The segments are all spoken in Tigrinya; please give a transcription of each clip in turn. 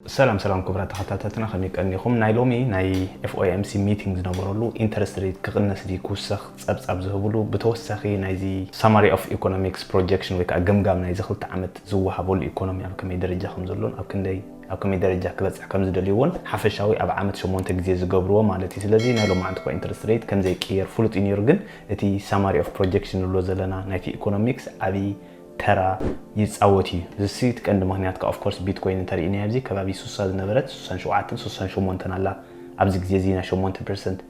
ሰላም ሰላም ክቡራት ተኸታተልትና፣ ከመይ ቀኒኹም? ናይ ሎሚ ናይ ኤፍ ኦ ኤም ሲ ሚቲንግ ዝነበረሉ ኢንተረስት ሬት ክቕነስ ድዩ ክውሰኽ ጸብጻብ ዝህብሉ፣ ብተወሳኺ ናይዚ ሳማሪ ኦፍ ኢኮኖሚክስ ፕሮጀክሽን ወይ ከዓ ገምጋም ናይዚ ክልተ ዓመት ዝወሃበሉ ኢኮኖሚ ኣብ ከመይ ደረጃ ከም ዘሎን ኣብ ክንደይ ኣብ ከመይ ደረጃ ክበጽሕ ከም ዝደልዩ እውን ሓፈሻዊ ኣብ ዓመት ሸሞንተ ግዜ ዝገብርዎ ማለት እዩ። ስለዚ ናይ ሎማዓንቲ እኮ ኢንተረስት ሬት ከም ዘይቅየር ፍሉጥ እዩ ነይሩ፣ ግን እቲ ሳማሪ ኦፍ ፕሮጀክሽን ንብሎ ዘለና ናይቲ ኢኮኖሚክስ ዓብዪ ተራ ይጻወት እዩ። እዚ እቲ ቀንዲ ምኽንያት ከዓ ኦፍኮርስ ቢትኮይን እንተሪእናዮ ኣብዚ ከባቢ ሱሳ ዝነበረት ሱሳን ሸውዓተን ሱሳን ሸሞንተን ኣላ። ኣብዚ ግዜ እዚ ናይ ሸሞንተ ፐርሰንት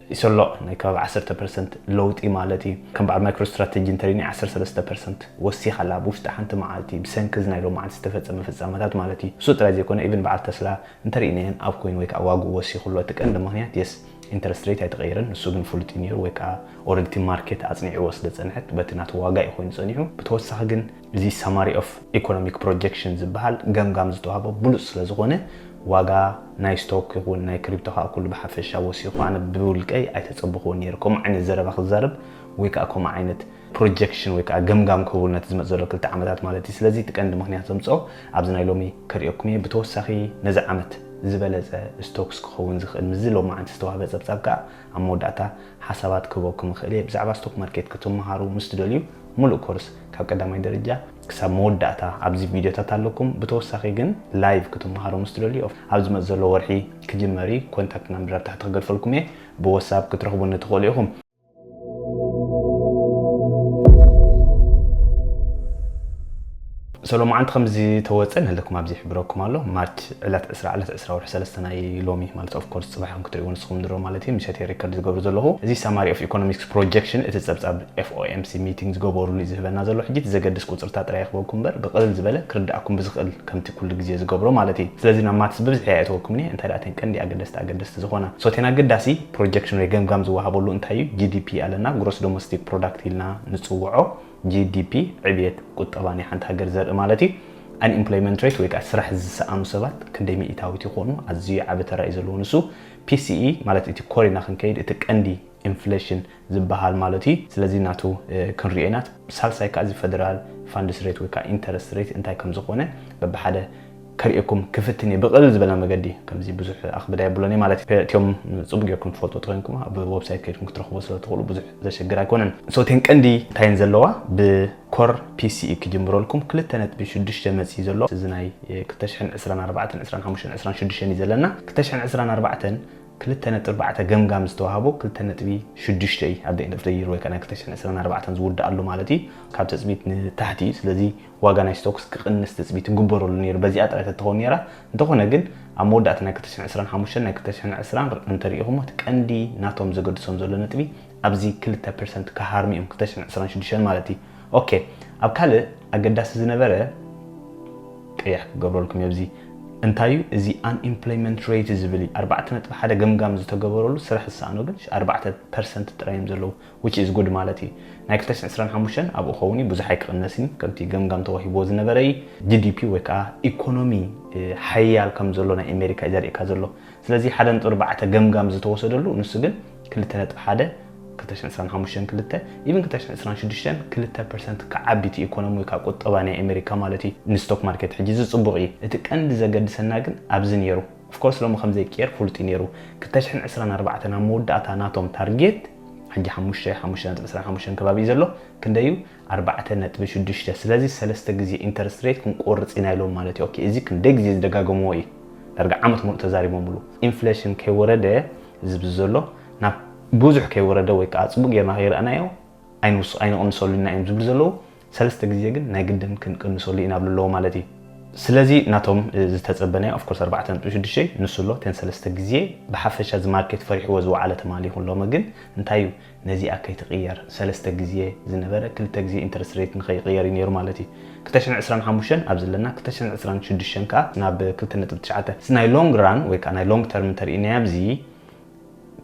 ይሰሎ ናይ ከባቢ ዓሰርተ ፐርሰንት ለውጢ ማለት እዩ። ከም በዓል ማይክሮ ስትራቴጂ እንተሪእና ዓሰርተ ሰለስተ ፐርሰንት ወሲኻ ኣላ ብውሽጢ ሓንቲ መዓልቲ ብሰንኪ እዚ ናይ ሎማዓንቲ ዝተፈጸመ ፍጻመታት ማለት እዩ። እሱ ጥራይ ዘይኮነ ኢቭን በዓል ተስላ እንተሪእናየን ኣብ ኮይን ወይ ከዓ ዋግኡ ወሲኹ ኣሎ። እቲ ቀንዲ ምኽንያት የስ ኢንተረስት ሬት ኣይተቐየረን፣ ንሱ ግን ፍሉጥ እዩ ነይሩ ወይ ከዓ ኦረዲ ማርኬት ኣጽኒዕዎ ስለ ጸንሐት በቲ ናቱ ዋጋ እዩ ኮይኑ ጸኒሑ። ብተወሳኺ ግን እዚ ሳማሪ ኦፍ ኢኮኖሚክ ፕሮጀክሽን ዝበሃል ገምጋም ዝተዋህቦ ብሉጽ ስለ ዝኾነ ዋጋ ናይ ስቶክ ይኹን ናይ ክሪፕቶ ከዓ ኩሉ ብሓፈሻ ወሲኹ ኣነ ብውልቀይ ኣይተጸበኹዎን ነይረ። ከምኡ ዓይነት ዘረባ ክዛረብ ወይ ከዓ ከምኡ ዓይነት ፕሮጀክሽን ወይ ከዓ ገምጋም ክህቡ ነቲ ዝመጽእ ዘሎ ክልተ ዓመታት ማለት እዩ። ስለዚ እቲ ቀንዲ ምኽንያት ዘምጽኦ ኣብዚ ናይ ሎሚ ከርእየኩም እየ። ብተወሳኺ ነዚ ዓመት ዝበለጸ ስቶክስ ክኸውን ዝኽእል ምስዚ ሎማዓንቲ ዝተዋህበ ጸብጻብ ከዓ ኣብ መወዳእታ ሓሳባት ክህበኩም ይኽእል እየ። ብዛዕባ ስቶክ ማርኬት ክትመሃሩ ምስ ትደልዩ ሙሉእ ኮርስ ካብ ቀዳማይ ደረጃ ክሳብ መወዳእታ ኣብዚ ቪድዮታት ኣለኩም። ብተወሳኺ ግን ላይቭ ክትመሃሩ ምስ ትደልዩ ኣብ ዝመጽእ ዘሎ ወርሒ ክጅመር እዩ። ኮንታክት ናምበር ኣብ ታሕቲ ክገድፈልኩም እየ። ብዋትሳፕ ክትረኽቡኒ ትኽእሉ ኢኹም። ሰሎማዓንቲ ከምዚ ተወፀ ንህልኩም ኣብዚ ይሕብረኩም ኣሎ። ማርች ዕለት ዕስራ፣ ዕለት ዕስራ ወርሒ ሰለስተ ናይ ሎሚ ማለት ኦፍ ኮርስ ፅባሕ ከም ክትሪእዎ ንስኹም ድሮ ማለት እዩ። ምሸት ሪከርድ ዝገብሩ ዘለኹ። እዚ ሳማሪ ኦፍ ኢኮኖሚክስ ፕሮጀክሽን እቲ ፀብፃብ ኤፍ ኦ ኤም ሲ ሚቲንግ ዝገበሩሉ እዩ ዝህበና ዘሎ። ሕጂ እቲ ዘገድስ ቁፅርታ ጥራይ ይኽበብኩም እምበር ብቕልል ዝበለ ክርዳእኩም ብዝኽእል ከምቲ ኩሉ ግዜ ዝገብሮ ማለት እዩ። ስለዚ ናብ ማትስ ብብዝሒ ኣይእተወኩም እየ። እንታይ ደኣ እተን ቀንዲ ኣገደስቲ ኣገደስቲ ዝኾና ሶቴን ኣገዳሲ ፕሮጀክሽን ወይ ገምጋም ዝወሃበሉ እንታይ እዩ? ጂ ዲ ፒ ኣለና፣ ግሮስ ዶሜስቲክ ፕሮዳክት ኢልና ንፅውዖ። ጂ ዲ ፒ ዕብየት ቁጠባ ናይ ሓንቲ ሃገር ዘርኢ ማለት እዩ። ኣንኢምፕሎይመንት ሬት ወይ ከዓ ስራሕ ዝሰኣኑ ሰባት ክንደይ ሚእታዊት ይኾኑ? ኣዝዩ ዓቢ ተራ እዩ ዘለዎ ንሱ። ፒ ሲ ኢ ማለት እቲ ኮሪና ክንከይድ እቲ ቀንዲ ኢንፍሌሽን ዝበሃል ማለት እዩ። ስለዚ ናቱ ክንሪኦ ኢና። ሳልሳይ ከዓ እዚ ፌደራል ፋንድስ ሬት ወይ ከዓ ኢንተረስት ሬት እንታይ ከም ዝኾነ በብሓደ ከርእየኩም ክፍትን እየ ብቕልል ዝበለ መገዲ። ከምዚ ብዙሕ ኣኽብዳ የብሎን እየ ማለት እዩ። እቲኦም ጽቡቅ ጌርኩም ትፈልጡ ተኮይንኩም ኣብ ዌብሳይት ከይድኩም ክትረኽቡ ስለ ትኽእሉ ብዙሕ ዘሸግር ኣይኮነን። ሶቴን ቀንዲ እንታይን ዘለዋ ብኮር ፒ ሲ ኢ ክጅምረልኩም ክልተ ነጥቢ ሽዱሽተ መጽኢ ዘሎ እዚ ናይ ክልተ ሽሕን ዕስራን ኣርባዕተን ዕስራን ሓሙሽተን ዕስራን ሽዱሽተን እዩ ዘለና። ክልተ ሽሕን ዕስራን ኣርባዕተን ክልተ ነጥቢ ኣርባዕተ ገምጋም ዝተዋህቦ ክልተ ነጥቢ ሽዱሽተ እዩ። ኣብ the end of the year ወይ ከዓ ናይ ክልተ ሽሕን ዕስራን ኣርባዕተን ዝውድኣሉ ማለት እዩ። ካብ ትጽቢት ንታሕቲ እዩ። ስለዚ ዋጋ ናይ ስቶክስ ክቕንስ ትጽቢት ይግበረሉ ነይሩ በዚኣ ጥራይ ተትኸውን ነይራ። እንተኾነ ግን ኣብ መወዳእታ ናይ ክልተ ሽሕን ዕስራን ሓሙሽተን ናይ ክልተ ሽሕን ዕስራን እንተሪኢኹሞ እቲ ቀንዲ ናቶም ዘገድሶም ዘሎ ነጥቢ ኣብዚ ክልተ ፐርሰንት ክሃርሙ እዮም። ክልተ ሽሕን ዕስራን ሽዱሽተን ማለት እዩ። ኦኬ፣ ኣብ ካልእ ኣገዳሲ ዝነበረ ቀያሕ ክገብረልኩም እየ። ኣብዚ እንታይ እዩ እዚ ኣንኢምፕሎይመንት ሬት ዝብል እዩ። ኣርባዕተ ነጥቢ ሓደ ገምጋም ዝተገበረሉ ስራሕ ዝሰኣኖ ግን ኣርባዕተ ፐርሰንት ጥራይ እዮም ዘለዉ፣ which is good ማለት እዩ። ናይ ክልተ ሽሕን ዕስራን ሓሙሽተን ኣብኡ ኸውን እዩ፣ ብዙሕ ኣይክቕነስን እዩ። ከምቲ ገምጋም ተዋሂብዎ ዝነበረ እዩ። ጂ ዲ ፒ ወይ ከዓ ኢኮኖሚ ሓያል ከም ዘሎ ናይ ኣሜሪካ እዩ ዘርእካ ዘሎ። ስለዚ ሓደ ነጥቢ ኣርባዕተ ገምጋም ዝተወሰደሉ ንሱ ግን ክልተ ነጥቢ ሓደ ክልተ ሽሕን ዕስራን ሓሙሽተን ክልተ ኢቭን ክልተ ሽሕን ዕስራን ሽዱሽተን ክልተ ፐርሰንት ክዓቢ እቲ ኢኮኖሚ ወይ ከዓ ቁጠባ ናይ ኣሜሪካ ማለት እዩ። ንስቶክ ማርኬት ሕጂ እዚ ጽቡቕ እዩ። እቲ ቀንዲ ዘገድሰና ግን ኣብዚ ነይሩ። ኦፍኮርስ ሎሚ ከም ዘይቅየር ፍሉጥ እዩ ነይሩ። ክልተ ሽሕን ዕስራን ኣርባዕተን ኣብ መወዳእታ ናቶም ታርጌት ሕጂ ሓሙሽተ ሓሙሽተ ነጥቢ ዕስራን ሓሙሽተን ከባቢ እዩ ዘሎ። ክንደይ እዩ? ኣርባዕተ ነጥቢ ሽዱሽተ። ስለዚ ሰለስተ ግዜ ኢንተረስት ሬት ክንቆርጽ ኢና ኢሎም ማለት እዩ። ኦኬ፣ እዚ ክንደይ ግዜ ዝደጋገምዎ እዩ? ዳርጋ ዓመት ሙሉእ ተዛሪቦምሉ። ኢንፍሌሽን ከይወረደ ዝብል ዘሎ ናብ ብዙሕ ከይወረደ ወይ ከዓ ጽቡቅ ጌርና ከይረኣናዮ ኣይንውስ ኣይንቕንሰሉ ኢና እዮም ዝብሉ ዘለዉ። ሰለስተ ግዜ ግን ናይ ግድን ክንቅንሰሉ ኢና ብሉ ኣለዉ ማለት እዩ። ስለዚ ናቶም ዝተጸበናዮ ኦፍኮርስ ኣርባዕተ ነጥቢ ሽዱሽተ ንሱ ኣሎ። እተን ሰለስተ ግዜ ብሓፈሻ እዚ ማርኬት ፈሪሕዎ ዝወዓለ ትማሊ ይኹን ሎሚ ግን እንታይ እዩ ነዚኣ ከይትቕየር ሰለስተ ግዜ ዝነበረ ክልተ ግዜ ኢንተረስት ሬት ንኸይቕየር እዩ ነይሩ ማለት እዩ። ክልተ ሽሕን ዕስራን ሓሙሽተን ኣብዚ ኣለና፣ ክልተ ሽሕን ዕስራን ሽዱሽተን ከዓ ናብ ክልተ ነጥቢ ትሽዓተ። እዚ ናይ ሎንግ ራን ወይ ከዓ ናይ ሎንግ ተርም እንተርኢናዮ ኣብዚ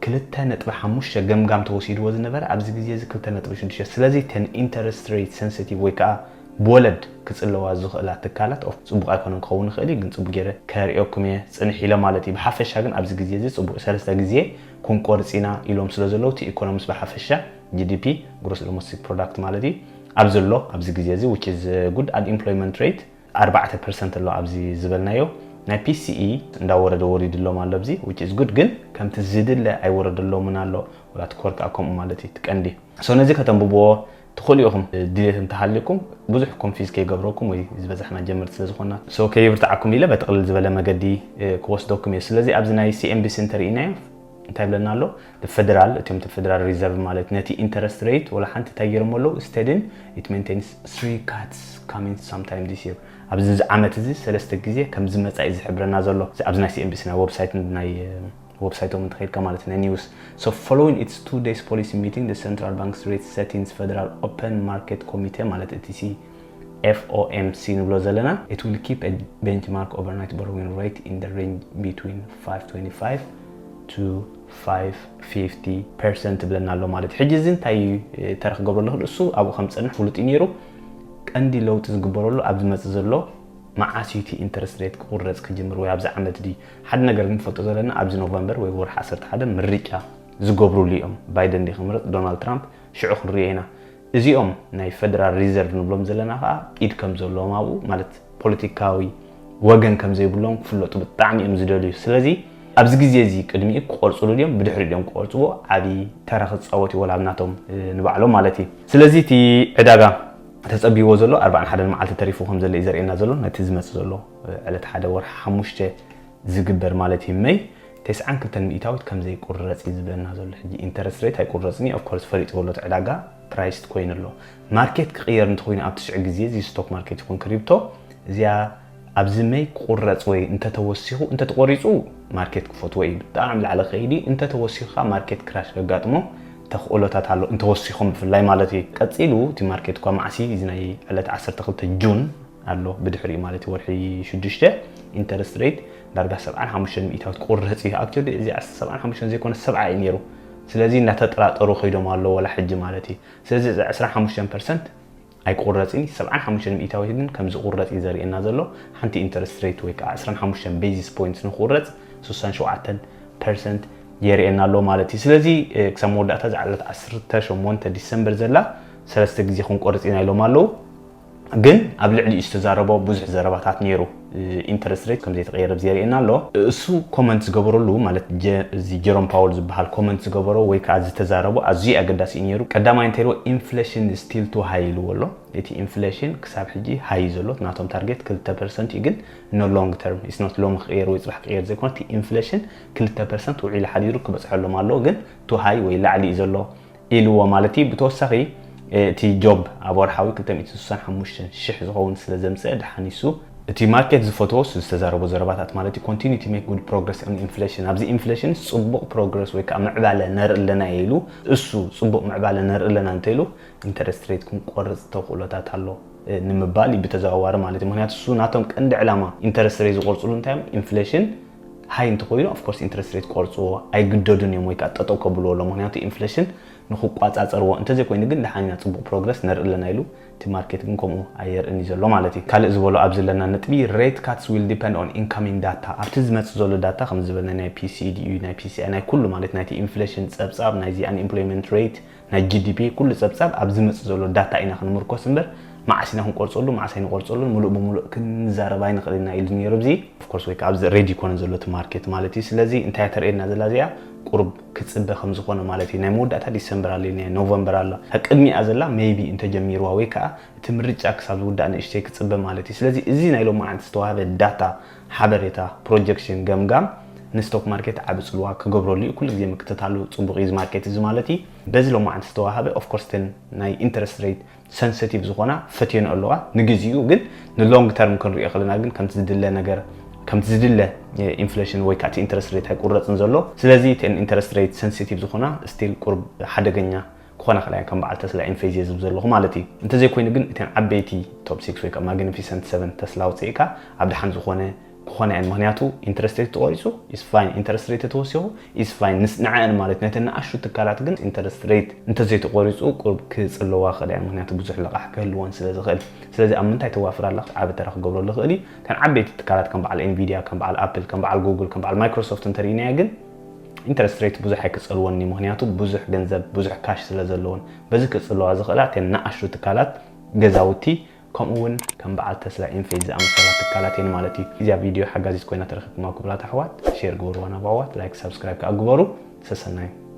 ክልተ ነጥቢ ሓሙሽተ ገምጋም ተወሲድዎ ዝነበረ ኣብዚ ግዜ እዚ ክልተ ነጥቢ ሽዱሽተ። ስለዚ እተን ኢንተረስት ሬት ሰንሲቲቭ ወይ ከዓ ብወለድ ክጽለዋ ዝኽእላ ትካላት ኦፍ ጽቡቕ ኣይኮነን ክኸውን ይኽእል እዩ፣ ግን ጽቡቕ ገይረ ከርእየኩም እየ ጽንሕ ኢለ ማለት እዩ። ብሓፈሻ ግን ኣብዚ ግዜ እዚ ጽቡቕ ሰለስተ ግዜ ክንቆርጽ ኢና ኢሎም ስለ ዘለዉ እቲ ኢኮኖሚስ ብሓፈሻ ጂ ዲ ፒ ግሮስ ዶሜስቲክ ፕሮዳክት ማለት እዩ ኣብ ዘሎ ኣብዚ ግዜ እዚ which is good። ኣንኢምፕሎይመንት ሬት ኣርባዕተ ፐርሰንት ኣሎ ኣብዚ ዝበልናዮ። ናይ PCE እንዳወረደ ወሪድሎም ኣሎ ኣብዚ which is good ግን ከምቲ ዝድለ ኣይወረደሎምን ኣሎ ወላ ትኮር ከዓ ከምኡ ማለት እዩ ትቀንዲ so ነዚ ከተንብብዎ ትኽእሉ ኢኹም ድሌት እንተሃልኩም ብዙሕ confuse ከይገብረኩም ወይ ዝበዛሕና ጀመርቲ ስለ ዝኾና so ከይብርትዓኩም ኢለ በጥቕልል ዝበለ መገዲ ክወስደኩም እየ ስለዚ ኣብዚ ናይ CNBC እንተርኢናዮ እንታይ ብለና ኣሎ federal እቶም federal reserve ማለት ነቲ interest rate ወላ ሓንቲ እንታይ ገይሮም ኣለዉ steady it maintains three cuts coming sometime this year ኣብዚ ዓመት እዚ ሰለስተ ግዜ ከም ዝመጻ እዩ ዝሕብረና ዘሎ ኣብዚ ናይ CNBC ናይ website ናይ website ኦም እንተኸይድካ ማለት ናይ news so following its two days policy meeting the central bank's rate settings federal open market committee ማለት እቲ FOMC ንብሎ ዘለና it will keep a benchmark overnight borrowing rate in the range between five twenty-five to five fifty percent ብለና ኣሎ ማለት ሕጂ እዚ እንታይ ተረክ ገብረሉ ክእል እሱ ኣብኡ ከም ዝፀንሕ ፍሉጥ እዩ ነይሩ ቀንዲ ለውጢ ዝግበረሉ ኣብ ዝመፅእ ዘሎ መዓስ እዩ እቲ interest rate ክቁረፅ ክጅምር ወይ ኣብዚ ዓመት ድዩ ሓደ ነገር ክንፈልጦ ዘለና ኣብዚ ኖቨምበር ወይ ወርሒ ዓሰርተ ሓደ ምርጫ ዝገብሩሉ እዮም ባይደን ድዩ ክምረፅ ዶናልድ ትራምፕ ሽዑ ክንሪኦ ኢና እዚኦም ናይ federal reserve ንብሎም ዘለና ከዓ ኢድ ከም ዘለዎም ኣብኡ ማለት ፖለቲካዊ ወገን ከም ዘይብሎም ክፍለጡ ብጣዕሚ እዮም ዝደልዩ ስለዚ ኣብዚ ግዜ እዚ ቅድሚኡ ክቆርፅሉ ድዮም ብድሕሪ ድዮም ክቆርፅዎ ዓብዪ ተራ ክፃወት እዩ ወላ ናቶም ንባዕሎም ማለት እዩ ስለዚ እቲ ዕዳጋ ተፀቢዎ ዘሎ ኣርባዓን ሓደን መዓልቲ ተሪፉ ከም ዘሎ እዩ ዘርእየና ዘሎ ነቲ ዝመፅእ ዘሎ ዕለት ሓደ ወርሒ ሓሙሽተ ዝግበር ማለት እዩ መይ ተስዓን ክልተን ሚእታዊት ከም ዘይቁረፅ እዩ ዝብለና ዘሎ ሕጂ interest rate ኣይቁረፅን እዩ of course ፈሊጥዎ ኣሎ እቲ ዕዳጋ priced ኮይኑ ኣሎ market ክቕየር እንተኮይኑ ኣብ ትሽዕ ግዜ እዚ stock market ይኹን crypto እዚኣ ኣብዚ መይ ክቁረፅ ወይ እንተተወሲኹ እንተተቆሪፁ market ክፈትዎ እዩ ብጣዕሚ ላዕሊ ከይዲ እንተተወሲኹ ከዓ market crash ከጋጥሞ ተኽእሎታት ኣሎ እንተወሲኾም ብፍላይ ማለት እዩ ቀፂሉ እቲ market እኳ መዓሲ እዚ ናይ ዕለት ዓሰርተ ክልተ ጁን ኣሎ ብድሕሪኡ ማለት እዩ ወርሒ ሽዱሽተ interest rate ዳርጋ ሰብዓን ሓሙሽተን ሚእታዊት ክቁረፅ እዩ actually እዚ ሰብዓን ሓሙሽተን ዘይኮነ ሰብዓ እዩ ነይሩ ስለዚ እናተጠራጠሩ ከይዶም ኣሎ ወላ ሕጂ ማለት እዩ ስለዚ እዚ ዕስራን ሓሙሽተን percent ኣይቁረፅን እዩ ሰብዓን ሓሙሽተን ሚእታዊት ግን ከም ዝቁረፅ እዩ ዘርእየና ዘሎ ሓንቲ interest rate ወይ ከዓ ዕስራን ሓሙሽተን basis points ንክቁረፅ ስሳን ሸውዓተን percent የርእየና ኣሎ ማለት እዩ ስለዚ ክሳብ መወዳእታ ዝዓለት ዓሰርተ ሸሞንተ ዲሰምበር ዘላ ሰለስተ ግዜ ክንቆርፅ ኢና ኢሎም ኣለዉ ግን ኣብ ልዕሊኡ ዝተዛረቦ ብዙሕ ዘረባታት ነይሩ interest rate ከም ዘይተቐየረ ዘርእየና ኣሎ እሱ comment ዝገበረሉ ማለት እዚ ጀሮም ፓወል ዝበሃል comment ዝገበሮ ወይ ከዓ ዝተዛረቦ ኣዝዩ ኣገዳሲ እዩ ነይሩ ቀዳማይ እንታይ ኢልዎ inflation still too high ኢልዎ ኣሎ እቲ inflation ክሳብ ሕጂ high እዩ ዘሎ ናቶም target ክልተ percent እዩ ግን no long term is not long ክቕየር ወይ ፅባሕ ክቕየር ዘይኮነ እቲ inflation ክልተ percent ውዒሉ ሓዲሩ ክበፅሐሎም ኣለዎ ግን too high ወይ ላዕሊ እዩ ዘሎ ኢልዎ ማለት እዩ ብተወሳኺ እቲ ጆብ ኣብ ወርሓዊ ክልተ ሚእቲ ስሳን ሓሙሽተ ሽሕ ዝኸውን ስለ ዘምፅአ ድሓን ይሱ እቲ ማርኬት ዝፈትዎ እሱ ዝተዛረቦ ዘረባታት ማለት እዩ continue to make good progress on inflation ኣብዚ inflation ፅቡቕ progress ወይ ከዓ ምዕባለ ነርኢ ኣለና ኢሉ እሱ ፅቡቕ ምዕባለ ነርኢ ኣለና እንተኢሉ interest rate ክንቆርፅ ተኽእሎታት ኣሎ ንምባል እዩ ብተዘዋዋሪ ማለት እዩ ምክንያቱ እሱ ናቶም ቀንዲ ዕላማ interest rate ዝቆርፅሉ እንታይ እዮም inflation high እንተኮይኑ of course interest rate ክቆርፅዎ ኣይግደዱን እዮም ወይ ከዓ ጠጠው ከብልዎ ኣሎ ምክንያቱ inflation ንክቋፃፀርዎ እንተዘይኮይኑ ግን ደሓን ኢና ፅቡቅ progress ነርኢ ኣለና ኢሉ እቲ ማርኬት ግን ከምኡ ኣየርእን እዩ ዘሎ ማለት እዩ ካልእ ዝበሎ ኣብዚ ኣለና ነጥቢ rate cuts will depend on incoming data ኣብቲ ዝመፅእ ዘሎ data ከም ዝበልና ናይ PCE ድዩ ናይ PCI ናይ ኩሉ ማለት ናይቲ inflation ፀብፃብ ናይዚ unemployment rate ናይ GDP ኩሉ ፀብፃብ ኣብ ዝመፅእ ዘሎ data ኢና ክንምርኮስ እምበር መዓስ ኢና ክንቆርፀሉ መዓስ ኣይንቆርፀሉን ሙሉእ ብሙሉእ ክንዛረብ ኣይንኽእል ኢና ኢሉ ነይሩ ኣብዚ of course ወይ ከዓ ኣብዚ ready ይኮነ ዘሎ እቲ ማርኬት ማለት እዩ ስለዚ እንታይ ተርእየና ዘላ እዚኣ ቁሩብ ክፅበ ከም ዝኾነ ማለት እዩ ናይ መወዳእታ ዲሰምበር ኣሎ ናይ ኖቨምበር ኣሎ ቅድሚኣ ዘላ maybe እንተጀሚርዋ ወይ ከዓ እቲ ምርጫ ክሳብ ዝውዳእ ንእሽተይ ክፅበ ማለት እዩ ስለዚ እዚ ናይ ሎማዓንቲ ዝተዋህበ data ሓበሬታ projection ገምጋም ንስቶክ ማርኬት ዓቢ ፅልዋ ክገብረሉ እዩ ኩሉ ግዜ ምክትታሉ ፅቡቅ እዩ እዚ ማርኬት እዚ ማለት እዩ በዚ ሎማዓንቲ ዝተዋሃበ of course ናይ interest rate sensitive ዝኾና ፈትየን ኣለዋ ንግዚኡ ግን ን long term ክንሪኦ ከለና ግን ከምቲ ዝድለ ነገር ከምቲ ዝድለ inflation ወይ ከዓ interest rate ኣይቁረፅን ዘሎ ስለዚ እተን interest rate sensitive ዝኾና still ቁርብ ሓደገኛ ክኾና ከላ ከም በዓል ተስላ ኢንፌዝየ ዝብ ዘለኹ ማለት እዩ እንተዘይኮይኑ ግን እተን ዓበይቲ top six ወይ ከዓ magnificent seven ተስላ ውፅኢካ ኣብ ድሓን ዝኾነ ክኾና እየን ምክንያቱ interest rate ተቆሪፁ is fine interest rate ተወሲኹ is fine ንስ ንዓን ማለት ነተን ንኣሹ ትካላት ግን interest rate እንተዘይተቆሪፁ ቁርብ ክፅለዋ ክእል እየን ምክንያቱ ብዙሕ ልቓሕ ክህልወን ስለ ዝኽእል ስለዚ ኣብ ምንታይ ተዋፍር ኣላ ዓቢ ተራ ክገብረሉ ክእል እዩ እተን ዓበይቲ ትካላት ከም በዓል Nvidia ከም በዓል Apple ከም በዓል Google ከም በዓል Microsoft እንተርኢናዮ ግን interest rate ብዙሕ ኣይክፀልወን እዩ ምክንያቱ ብዙሕ ገንዘብ ብዙሕ cash ስለ ዘለወን በዚ ክፅለዋ ዝኽእላ እተን ንኣሹ ትካላት ገዛውቲ ከምኡ እውን ከም በዓል ተስላ ኢንፌጅ ዝኣመሰላ ትካላት እየን ማለት እዩ። እዚኣ ቪድዮ ሓጋዚት ኮይና ተረኺብኩማ ክቡራት ኣሕዋት፣ ሼር ግበርዋ ናብ ኣሕዋት፣ ላይክ፣ ሳብስክራይብ ከኣ ግበሩ። ሰሰናዩ።